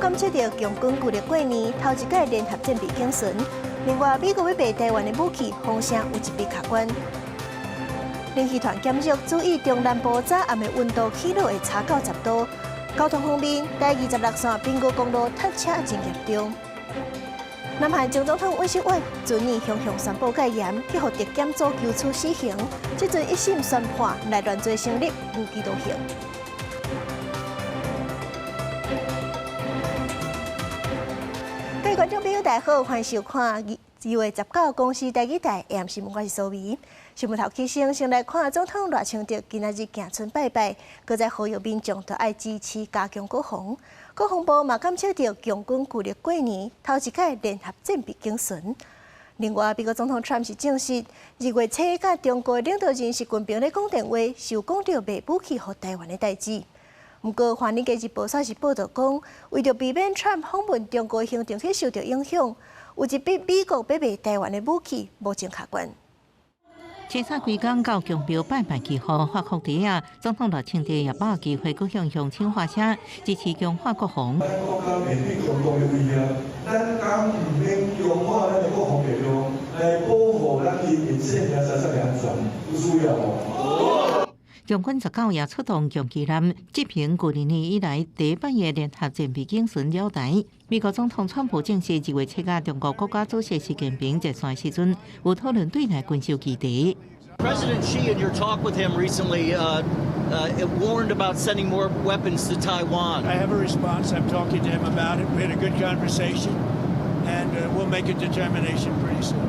監測著共軍舊曆過年頭一擺聯合戰備警巡。另外，美國欲賣台灣的武器，風聲有一筆較懸。冷氣團減弱，注意中南部早暗的溫度起落會差到10度。交通方面，台26線濱高公路塞車真嚴重。南韓前總統尹錫悅前年雄雄宣布戒嚴，去予特檢組求處死刑。這陣一審宣判內亂罪成立，無期徒刑。各位觀眾朋友，大家好，歡迎收看2月19公視台語台 AM 新聞，我是蘇眉。新聞頭起先，先來看總統賴清德今仔日行村拜拜，閣再呼籲民眾著愛支持加強國防。國防部嘛監測著共軍舊曆過年頭一擺聯合戰備警巡。另外，美國總統川普是證實，2月初佮中國領導人習近平咧講電話，是有講著賣武器予台灣的代誌。毋過，《華爾街日報》煞是報導講，為著避免川普訪問中國行程去受著影響，有一筆美國欲賣台灣的武器目前卡關。初三規工到宮廟拜拜祈福，發福袋仔，總統賴清德也把握機會，閣向鄉親發聲，支持強化國防。咱國家面對強國的威脅，咱敢毋免強化咱的國防力量，來保護咱人民生命財產的安全，有需要無？共軍19也出動強擊艦，執行舊年以來第一擺的聯合戰備警巡繞台。美國總統川普證實，2月7佮中國國家主席習近平熱線時陣，有討論對台軍售議題。 President Xi, in your talk with him recently, warned about sending more weapons to Taiwan. I have a response. I'm talking to him about it. We had a good conversation, and we'll make a determination pretty soon.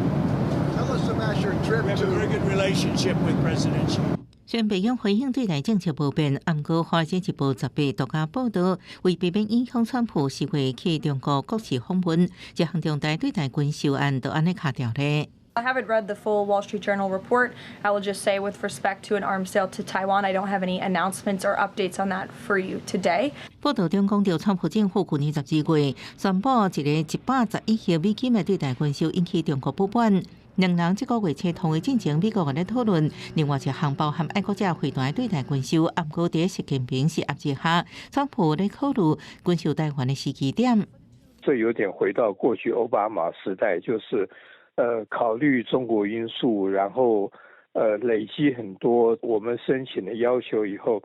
Tell us about your trip. We have a very good relationship with President Xi. 雖然白宮回應對台政策無變，毋過《華爾街日報》18獨家報導，為避免影響川普10月去中國國事訪問，這項重大對台軍售案就按呢卡著咧。 I haven't read the full Wall Street Journal report. I will just say, with respect to an arms sale to Taiwan, I don't have any announcements or updates on that for you today. 報導中講著，川普政府去年12月宣布一個111億美金的對台軍售，引起中國不滿。兩人這個月初通話進前，美國咧討論另外一項包含愛國者飛彈對台軍售，毋過佇習近平施壓之下，川普咧考慮軍售台灣的時機點。這有點回到過去奧巴馬時代，就是考慮中國因素，然後累積很多我們申請的要求以後，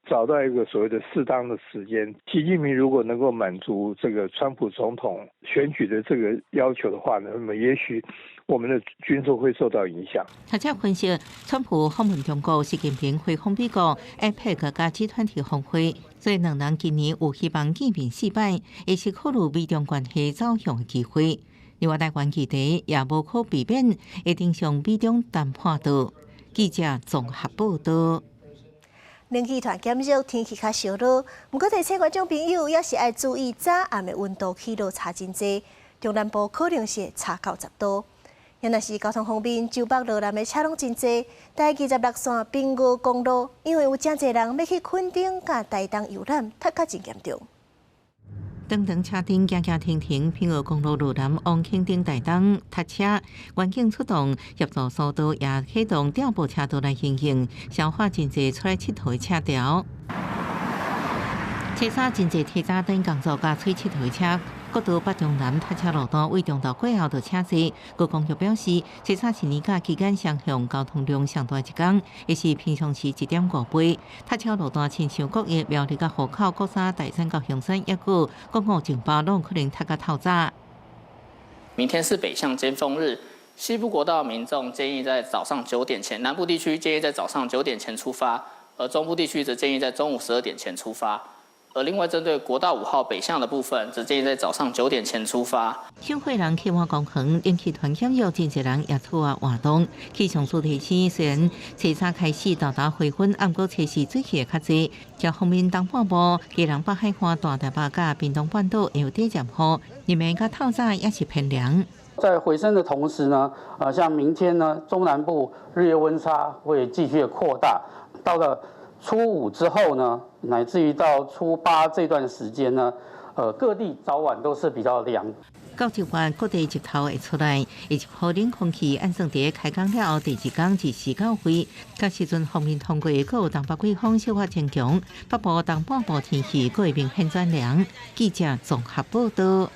找到一個所謂的適當的時間。習近平如果能夠滿足這個川普總統選舉的這個要求的話呢，那麼也許我們的軍售會受到影響。學者分析，川普訪問中國，習近平回訪美國，APEC佮 G20 峰會，所以兩人今年有希望見面四擺，會是考慮美中關係走向的機會。另外，台灣議題也無可避免會登上美中談判桌。記者綜合報導。冷氣團減弱，天氣較燒熱。毋過提醒觀眾朋友，猶是愛注意早暗的溫度起落差真濟，中南部可能是會差到10度。若是交通方面，洲北羅南的車攏真濟，台26線濱高公路，因為有誠濟人欲去墾丁佮台東遊覽，塞甲真嚴重。長長車陣行行停停，平澳公路路南往墾丁台東塞車，員警出動協助疏導，也啟動調撥車道來行進，消化真濟出來𨑨迌的車潮。初三真濟提早轉工作佮出𨑨迌的車，國道北中南塞車路段位中晝過後就車濟。高公局表示，初三是年假期間雙向交通量上大一工，也是平常時1.5倍。塞車路段親像國一、苗栗佮湖口、鼓山、大山佮香山，抑閣國五前埔攏可能塞甲透早。明天是北向尖峰日，西部國道民眾建議在早上九點前，南部地區建議在早上九點前出發，而中部地區則建議在中午12點前出發。而另外針對國道5號北向的部分，則建議在早上九點前出發。小惠人去往公園，引起團檢約真濟人也出外活動。氣象署提醒，雖然初三開始沓沓回溫，毋過初四水汽會較濟。這方面東半部、基隆北海岸、大台北佮屏東半島會有短暫雨，日暝佮透早也是偏涼。在回升的同時呢，像明天呢，中南部日夜溫差會繼續擴大，到了初五之後呢，乃至於到初八這段時間呢，各地早晚都是比較涼。到這月各地日頭會出來，以及好冷空氣按算佇開工了後第二工二四九歲，佮時陣鋒面通過，閣有東北季風小可增強，北部東半部天氣閣會明顯轉涼。記者綜合報道。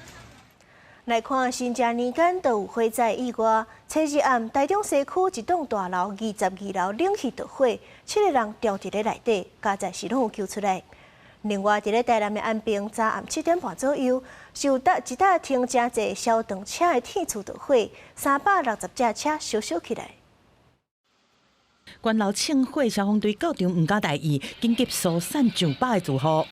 來看新正年間都有火災意外，初二暗台中西區一棟大樓22樓冷氣著火，七个人牢佇咧內底，佳哉是攏有救出來。另外，佇咧台南的安平，昨暗7點半左右，受到一搭停誠濟消防車的天厝著火，360隻車燒燒起來。懸樓衝火，消防隊到場毋敢大意，緊急疏散上百个住戶。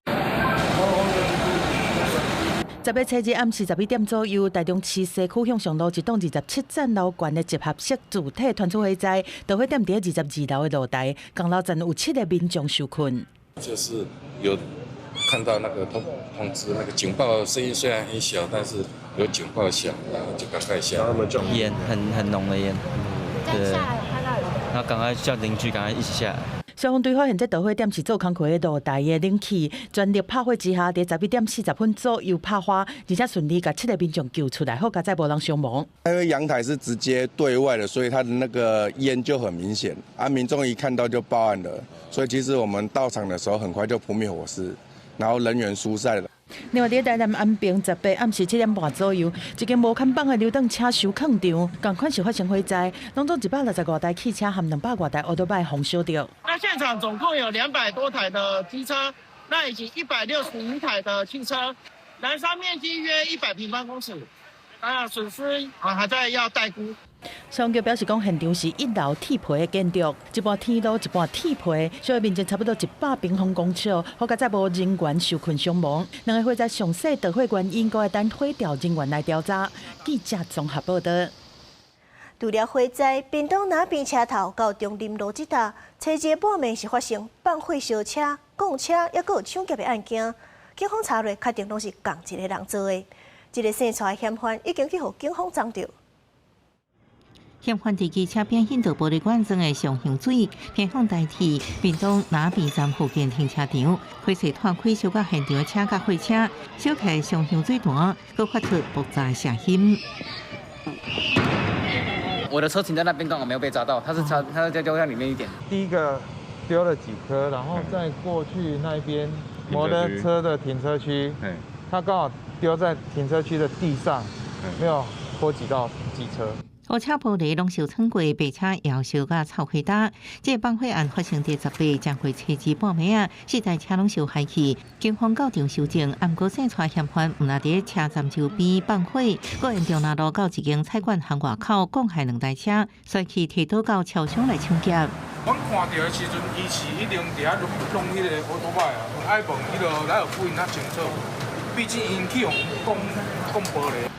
10月初二暗時11點左右，台中市西區向上路一棟27層樓懸的集合式住宅傳出火災，導火點佇22樓的露台，仝樓層有七个民眾受困。就是有看到那個通知，那個警報聲音雖然很小，但是有警報響，然後就趕快下。煙很濃的煙，對，然後趕快叫鄰居趕快一起下來。消防隊發現這導火點是做工課的露台的冷氣，全力拍火之下，佇11點40分左右拍花，而且順利共七个民眾救出來，好佳哉無人傷亡。因為陽台是直接對外的，所以它的那個煙就很明顯，啊，民眾一看到就報案了，所以其實我們到場的時候很快就撲滅火勢，然後人員疏散了。另外，佇台南安平18暗時7點半左右，一間無看板的流動車修礦場，仝款是發生火災，攏總165台汽車和200外台歐多拜予燒著。那現場總共有200多台的機車，那以及161台的汽車，燃燒面積約100平方公尺，啊，損失啊還在要待估。消防局表示講，現場是一樓鐵皮的建築，一半天路一半鐵皮，燒的面積差不多100平方公尺，好佳哉無人員受困傷亡。兩个火災詳細導火原因，閣會等火調人員來調查。記者綜合報道。除了火災，屏東那邊車頭到中林路這搭，初二半暝是發生放火燒車、摃車，抑閣有搶劫的案件。警方查落，確定攏是仝一个人做的。這个姓蔡的嫌犯已經去予警方摠著。嫌犯佇機車邊引導玻璃罐裝的雙香水，偏向代替屏東那邊站附近停車場，火勢湠開燒到現場的車佮貨車，燒起雙香水壇，閣發出爆炸聲音。我的車停在那邊，剛好沒有被砸到，他是插，他是在丟在裡面一點。第一個丟了幾顆，然後再過去那邊摩托車的停車區，他剛好丟在停車區的地上，沒有波及到機車。烏車玻璃攏受創過，白車也燒甲臭火焦。這个放火案發生佇18將過初二半暝仔，四台車攏燒害去。警方到場搜證，毋過姓蔡嫌犯毋但佇車站周邊放火，閣沿中南路到一間菜館巷外口摃害兩台車，隨去提刀到超商來搶劫。阮看著的時陣，伊是一定佇遐弄彼个歐多擺啊，愛問彼个來予顧因較清楚，畢竟𪜶去予摃摃玻璃。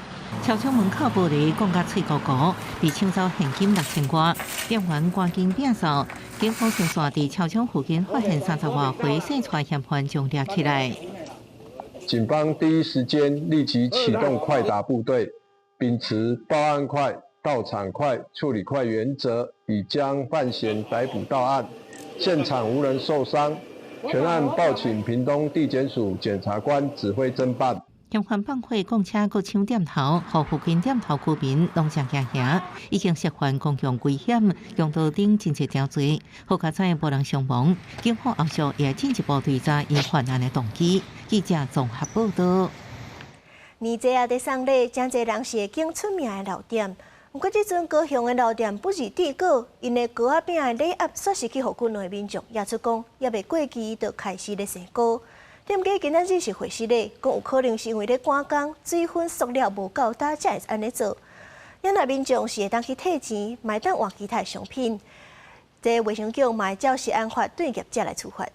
超商門口玻璃摃甲碎糊糊，被搶走現金6000外。店員趕緊摒掃，警方偵查佇超商附近發現30外歲姓蔡嫌犯將掠起來。警方第一時間立即啟動快達部隊，秉持報案快、到場快、處理快原則，已將犯嫌逮捕到案，現場無人受傷，全案報請屏東地檢署檢察官指揮偵辦。嫌犯放火摃車，閣搶店頭，予附近店頭居民攏誠驚嚇，已經涉犯公共危險、強盜等真濟條罪，好佳哉無人傷亡。警方後續也進一步追查𪜶犯案的動機。記者綜合報道。年節仔佇送禮，誠濟人是會揀出名的老店。毋過這陣高雄的老店不二地粿，𪜶的糕仔餅的禮盒煞是去予國內民眾驗出講，猶未過期就開始咧生菇。店家今仔日是回釋咧，講有可能是因為咧趕工，水粉塑料無夠焦，才會按呢做。咱若民眾是會當去退錢，嘛會當換其他商品。這衛生局嘛會照食安法對業者來處罰。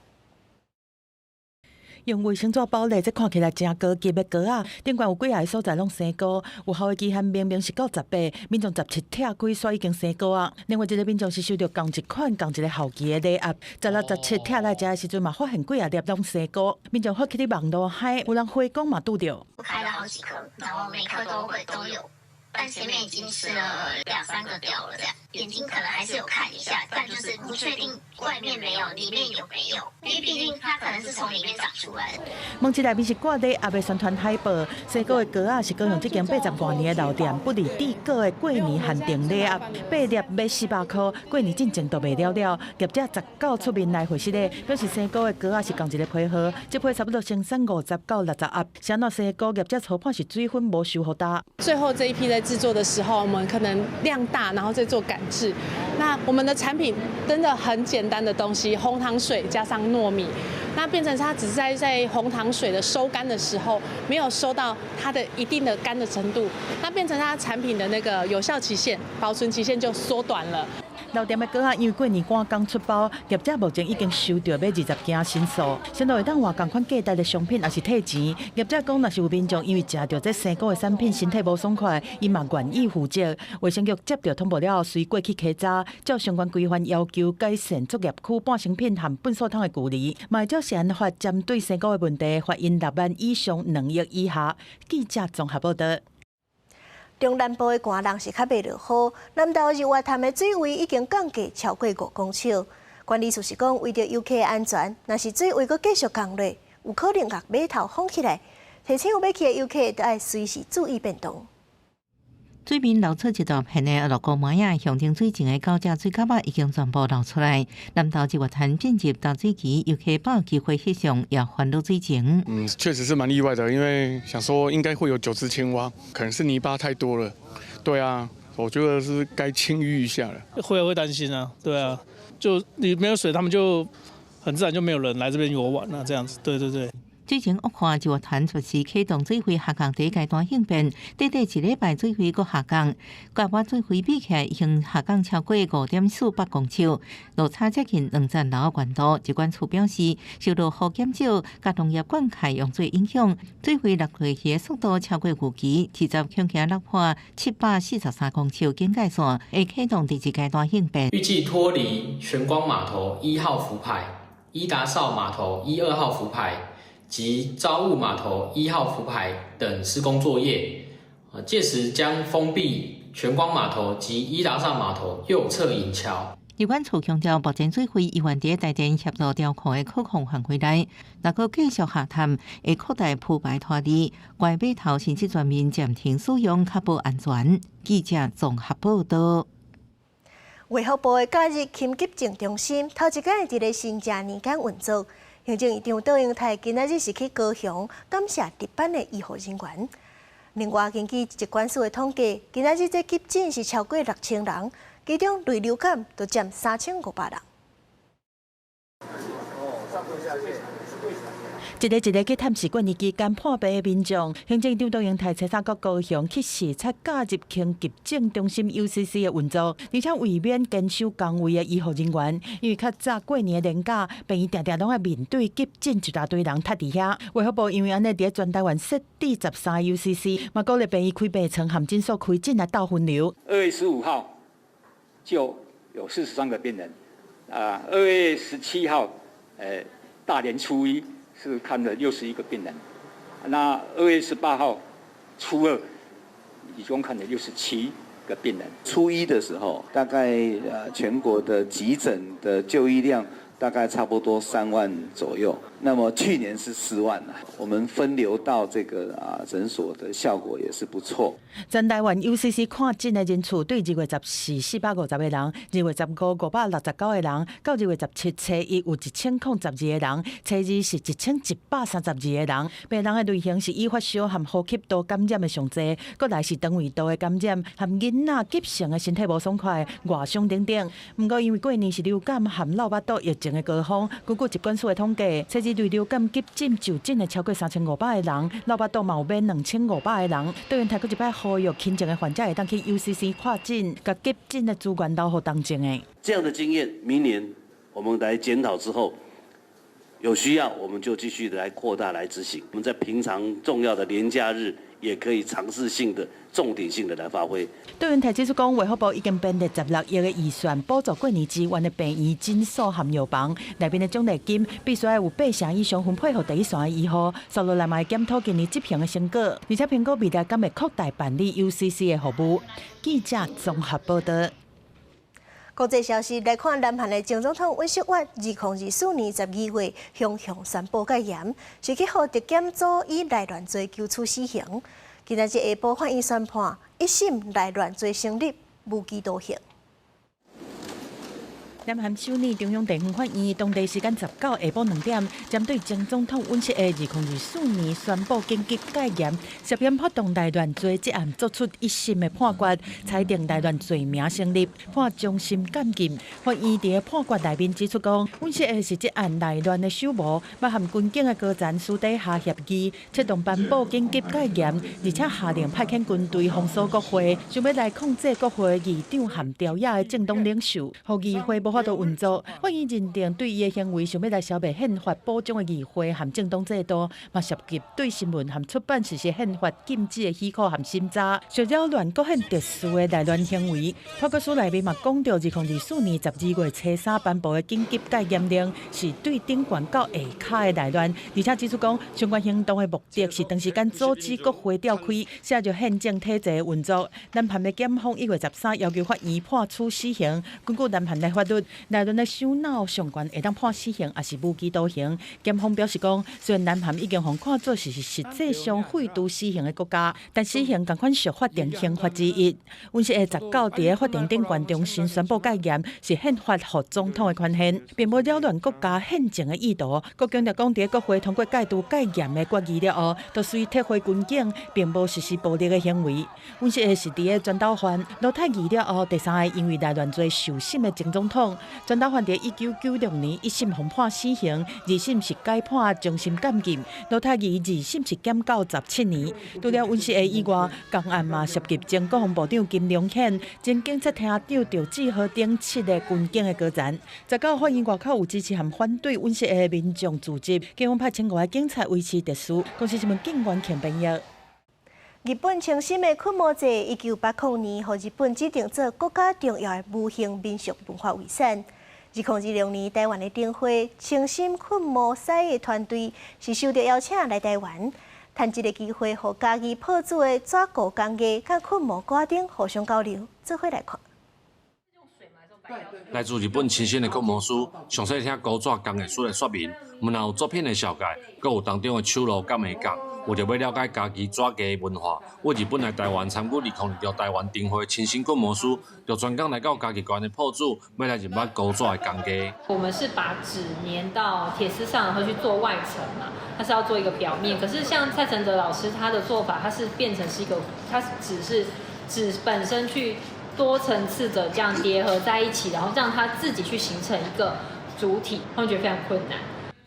用衛生紙包咧，這看起來誠高級的糕仔，頂懸有幾仔个所在攏生菇，有效的期限明明是到18，民眾17拆開煞已經生菇啊。另外一个民眾是收著仝一款仝一个效期的禮盒，16、17拆來食的時陣嘛，發現幾仔粒攏生菇。民眾發起佇網路嗨，有人回講嘛拄著。開了好幾顆，然後每顆都會都有。但前面已經吃了兩三個掉了，這樣眼睛可能還是有看一下，但就是不確定外面沒有，裡面有沒有，因為畢竟它可能是從裡面長出來的。網誌內面是掛咧也袂宣傳海報，西果的糕仔是高雄這間80外年的老店不離地果的過年限定禮盒，8粒賣400箍，過年進前都賣了了。業者19出面來回釋咧，表示西果的糕仔是仝一个批號，這批差不多生產50到60盒。啥若西果業者初判是水分無收予焦。最後這一批在製作的時候，我們可能量大，然後再做趕製。那我們的產品真的很簡單的東西，紅糖水加上糯米，那變成它只是在紅糖水的收乾的時候，沒有收到它的一定的乾的程度，那變成它產品的那個有效期限、保存期限就縮短了。老店的糕仔因為過年趕工出包，業者目前已經收著欲20件申訴，先會當換仝款價值的商品，抑是退錢。業者講，若是有民眾因為食著這生果的產品，身體無爽快，伊嘛願意負責。衛生局接著通報了後，隨過去稽查，照相關規範要求改善作業區半成品和糞掃桶的距離，嘛會照食安法針對生果的問題，罰𪜶6萬以上2億以下。記者綜合報道。中南部的寒人是較袂落雨，南投日月潭的水位已經降低超過5公尺。管理處是講，為著遊客安全，若是水位閣繼續降落，有可能共碼頭封起來。提醒有欲去的遊客，都愛隨時注意變動。水面流出一大片的落高麥仔，象徵水情的九隻水蛤仔已經全部流出來。南投日月潭進入大水期，遊客把握機會翕相，也煩惱水情。嗯，確實是蠻意外的，因為想說應該會有九隻青蛙，可能是泥巴太多了。對啊，我覺得是該清淤一下了。會擔心啊，對啊，就你沒有水，他們就很自然就沒有人來這邊遊玩啦，這樣子，對對對。水情惡化，日月潭隨時啟動水位下降第一階段應變，短短一禮拜水位閣下降，佮我水位比起來已經下降超過5.48公尺，落差接近2層樓懸度。疾管處表示，受落雨減少、佮農業灌溉用水影響，水位落落去的速度超過預期，20恐驚落破743公尺警戒線，會啟動第二階段應變。預計脫離玄光碼頭1號浮排、伊達邵碼頭1、2號浮排及朝霧碼頭1號浮排等施工作業，屆時將封閉玄光碼頭及伊達邵碼頭右側引橋。疾管處強調，目前水位依然佇台電協助調控的可控範圍內，若閣繼續下探，會擴大浮排拖離，該碼頭甚至全面暫停使用，確保安全。記者綜合報道。衛福部的假日輕急症中心，頭一擺佇咧新正年間運作。行政院長卓榮泰今仔日是去高雄感謝值班的醫護人員。另外，根據疾管署的統計，今仔日這急診是超過6000人，其中類流感就佔3500人。一个一个去探視過年期間破病的民眾，行政院長卓榮泰初三閣高雄去視察假日輕急症中心 UCC 的運作，而且為免堅守崗位的醫護人員，因為較早過年的連假，病院定定攏愛面對急診一大堆人塞佇遐。衛福部因為按呢，佇咧全台灣設置13个 UCC，嘛鼓勵病院開病床和診所開診來鬥分流。2月15號就有43個病人，啊，2月17號，大年初一。是看了61個病人，那2月18號初二，一共看了67個病人。初一的時候，大概全國的急診的就醫量大概差不多3萬左右。那麼去年是4萬啊，我們分流到這個診所的效果也是不錯。全台灣 UCC 看診的人數對2月14 450個人，2月15 569個人，到2月17初一有1012個人，初二是1132個人。病人的類型是以發燒和呼吸道感染的上濟，閣來是腸胃道的感染和囡仔急性的身體無爽快、外傷等等。毋過因為過年是流感和落腹肚疫情的高峰，根據疾管署的統計，初二類流感急診就診的超過3500個人，落腹肚嘛有免2500個人。卓榮泰閣一擺呼籲輕症的患者會當去 UCC 看診，共急診的資源留予重症的。這樣的經驗，明年我們來檢討之後，有需要我們就繼續來擴大來執行。我們在平常重要的連假日，也可以嘗試性的、重點性的來發揮。杜雲泰指出講，衛福部已經編列16億的預算，補助過年支援的病院、診所和藥房，內面的獎勵金必須愛有八成以上分配予第一線的醫護。接落來嘛會檢討今年執行的成果，而且評估未來敢會擴大辦理 UCC 的服務。記者綜合報道。國際消息來看，南韓的前總統尹錫悅，2024年12月雄雄宣布戒嚴，是去予特檢組以內亂罪求處死刑。今仔日下晡法院宣判，一審內亂罪成立，無期徒刑。南韓首爾中央地方法院當地時間19下晡2點，針對前總統尹錫悅2024年宣布緊急戒嚴、涉嫌發動內亂罪這案作出一審的判決，裁定內亂罪名成立，判終身監禁。法院佇判決內面指出講，尹錫悅是這案內亂的首謀，嘛和軍警的高層私底下協議，策動頒布緊急戒嚴，而且下令派遣軍隊封鎖國會，想欲來控制國會議長和朝野的政黨領袖，予議會無法度運作。法院認定對伊的行為想欲來消滅憲法保障的議會和政黨制度，嘛涉及對新聞和出版實施憲法禁止的許可和審查，屬擾亂國憲秩序的內亂行為。判決書內面嘛講著，2024年12月初三頒布的緊急戒嚴令是對頂懸到下跤的內亂，而且指出講相關行動的目的是長時間阻止國會召開，削弱憲政體制的運作。南韓的檢方1月13要求法院判處死刑，根據南韓的法律，內亂的首腦上懸會當判死刑，抑是無期徒刑。檢方表示講，雖然南韓已經予看做是實際上廢除死刑的國家，但死刑仝款屬法定刑罰之一。尹錫悅19佇咧法庭頂懸重新宣布戒嚴，是憲法予總統的權限，並無擾亂國家憲政的意圖。閣強調講，佇國會通過解除戒嚴的決議了後，就隨撤回軍警，並無實施暴力的行為。尹錫悅是佇咧全斗煥盧泰愚了後第三个因為內亂罪受審的前總統。全斗煥佇1996年一審予判死刑，二審是改判終身監禁。盧泰愚二審是減到17年。除了尹錫悅以外，仝案嘛涉及前國防部長金龍顯、前警察廳長趙志豪等七个軍警的高層。19法院外口有支持和反對尹錫悅的民眾聚集，警方派1500個警察維持秩序。公視新聞警員強編譯。日本青森的櫳幕祭，1980年予日本指定做國家重要的無形民俗文化遺產。2026年，台灣的燈會青森櫳幕師的團隊是受到邀請來台灣，趁這个機會，予嘉義朴子的紙糊工藝佮櫳幕鼓仔燈互相交流，做伙來看。來自日本青森的櫳幕師，詳細聽糊紙工藝師的說明，毋但有作品的紹介，閣有當中的手路佮眉角。為著欲了解嘉義紙藝文化，為日本來台灣參與2026台灣燈會青森櫳幕師，就專工來到嘉義縣的朴子，欲來認捌糊紙的工藝。我們是把紙粘到鐵絲上，然後去做外層嘛，它是要做一個表面。可是像蔡承哲老師他的做法，他是變成是一個，他只是紙本身去多層次的這樣疊合在一起，然後讓它自己去形成一個主體，他們覺得非常困難。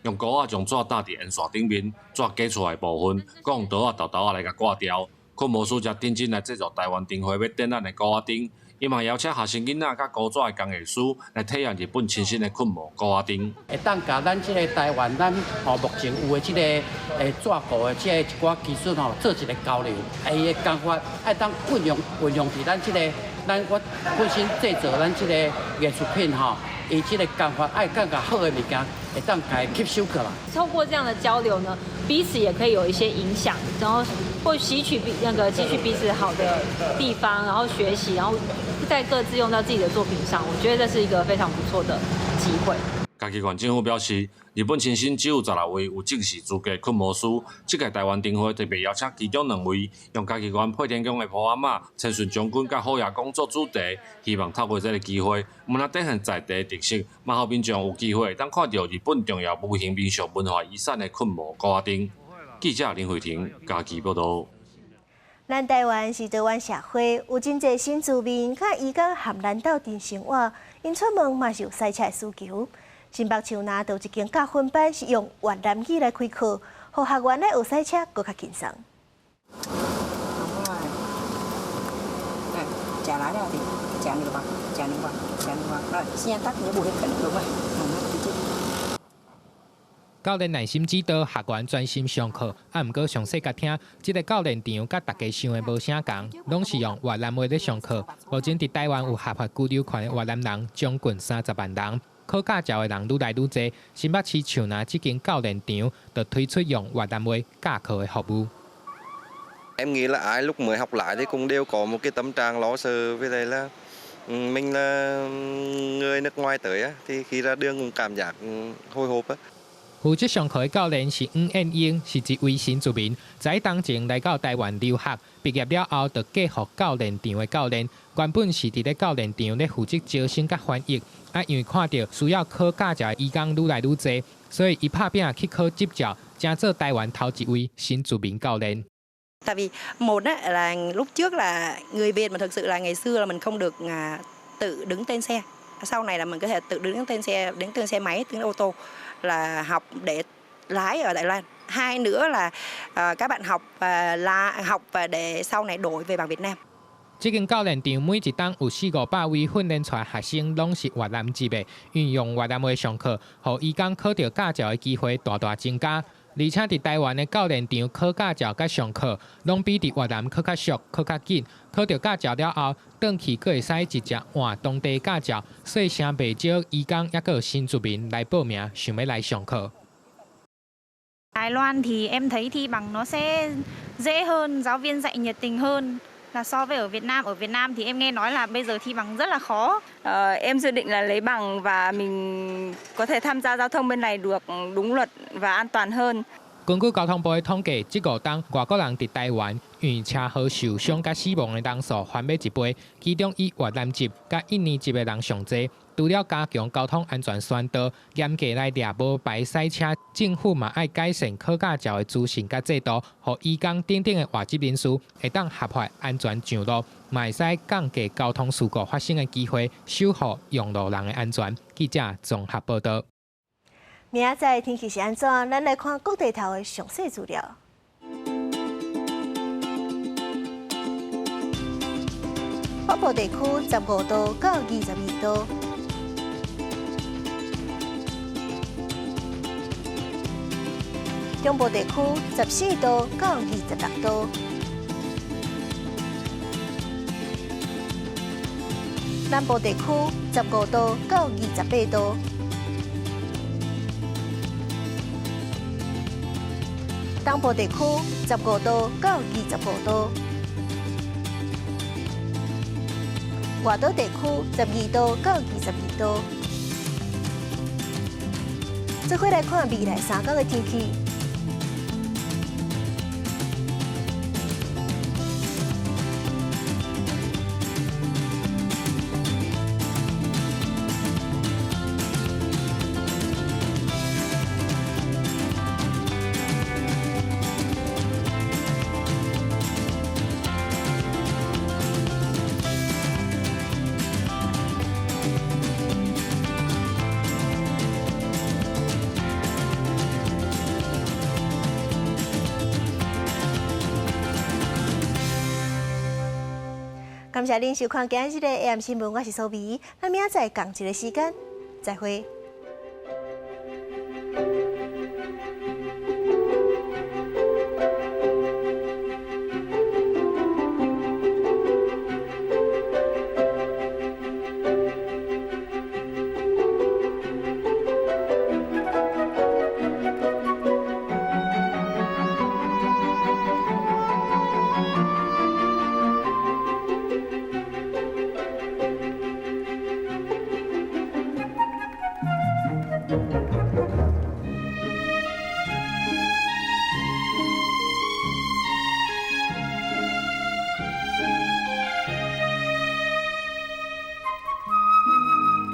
用糊仔將紙搭佇煙線頂面，紙假出來的部分，閣用刀仔沓沓仔來共割掉。櫳幕師才認真來製作台灣燈會欲展覽的鼓仔燈。伊嘛邀請學生囡仔佮糊紙的工藝師來體驗日本青森的櫳幕鼓仔燈。會當共咱這个台灣，咱吼目前有的這个紙糊的這个一寡技術吼，做一个交流，伊的工法愛當運用運用佇咱這个咱我本身製作咱這个藝術品吼，伊這个工法愛更加好的物件，會當共吸收過來。透過這樣的交流呢，彼此也可以有一些影響，然後或吸取彼那個汲取彼此好的地方，然後學習，然後再各自用到自己的作品上。我覺得這是一個非常不錯的機會。嘉義縣政府表示，日本青森只有16位有正式資格櫳幕師。這屆台灣燈會特別邀請其中兩位，用嘉義縣配天宮的婆阿媽千順將軍佮虎爺公做主題，希望透過這个機會，毋但展現在地特色，嘛予民眾有機會當看著日本重要無形民俗文化遺產的櫳幕鼓仔燈。記者林慧婷嘉義報導。咱台灣是多元社會，有真濟新住民佮移工和咱鬥陣生活，𪜶出門嘛是有賽車的需求。新北樹林就有一間教訓班，是用越南語來開課，予學員咧學賽車閣較輕鬆。食來了哩，食兩包，食兩包，食兩包，來，聲得你無彼個落來，慢慢直接。教練耐心指導，學員專心上課。啊，毋過詳細共聽，這个教練場佮大家想的無啥仝，攏是用越南話咧上課。目前佇台灣有合法居留權的越南人將近30萬人，考駕照的人愈來愈濟。新北市像若這間教練場，就推出用越南話教課的服務。 Em nghĩ là ai lúc mới học lái thì cũng đều có một cái tâm trạng lo sợ với đây là mình là người nước ngoài tới á, thì khi ra đường cũng cảm giác hồi hộp á. 負責上課的教練是黃燕英，是一位新住民，在當前來到台灣留學，畢業了後就繼續教練場的教練。原本是佇咧教練場咧負責招生佮翻譯，啊，因為看著需要考駕照的移工愈來愈濟，所以伊拍拚去考執照，成做台灣頭一位新住民教練。 Tại vì một á, là lúc trước là người Việt mà thực sự là ngày xưa là mình không được tự đứng tên xe. Sau này là mình có thể tự đứng tên xe, đứng tên xe máy, đứng ô tô là học để lái ở Đài Loan. Hai nữa là các bạn học và là học và để sau này đổi về bằng Việt Nam. 這間教練場每一冬有四五百位訓練出來學生，攏是越南籍的，運用越南話上課，予移工考著駕照的機會大大增加。而且佇台灣的教練場考駕照佮上課，攏比佇越南閣較俗、閣較緊。考著駕照了後，轉去閣會使直接換當地駕照，所以誠袂少移工抑閣有新住民來報名，想欲來上課。 Đài Loan thì em thấy thi bằng nó sẽ dễ hơn, giáo viên dạy nhiệt tình hơn là so với ở Việt Nam. Ở Việt Nam thì em nghe nói là bây giờ thi bằng rất là khó. Em dự định là lấy bằng và mình có thể tham gia giao thông bên này được đúng luật và an toàn hơn. 根據交通部的統計，這五冬外國人佇台灣因為車禍受傷佮死亡的人數翻欲一倍，其中以越南籍佮印尼籍的人上濟。除了加強交通安全宣導，嚴格來掠無牌賽車，政府嘛愛改善考駕照的資訊佮制度，予移工等等的外籍人士會當合法安全上路，嘛會使降低交通事故發生的機會，守護用路人的安全。記者綜合報導。明仔載天氣是按怎？咱來看各地頭的詳細資料。北部地區15度到22度，中部地區14度到26度，南部地區15度到28度。東部地區15度到25度，外島地區12度到22度。做伙來看未來3天的天氣。感謝恁收看今日的 AM 新聞，我是蘇美。咱明仔載仝一个時間，再會。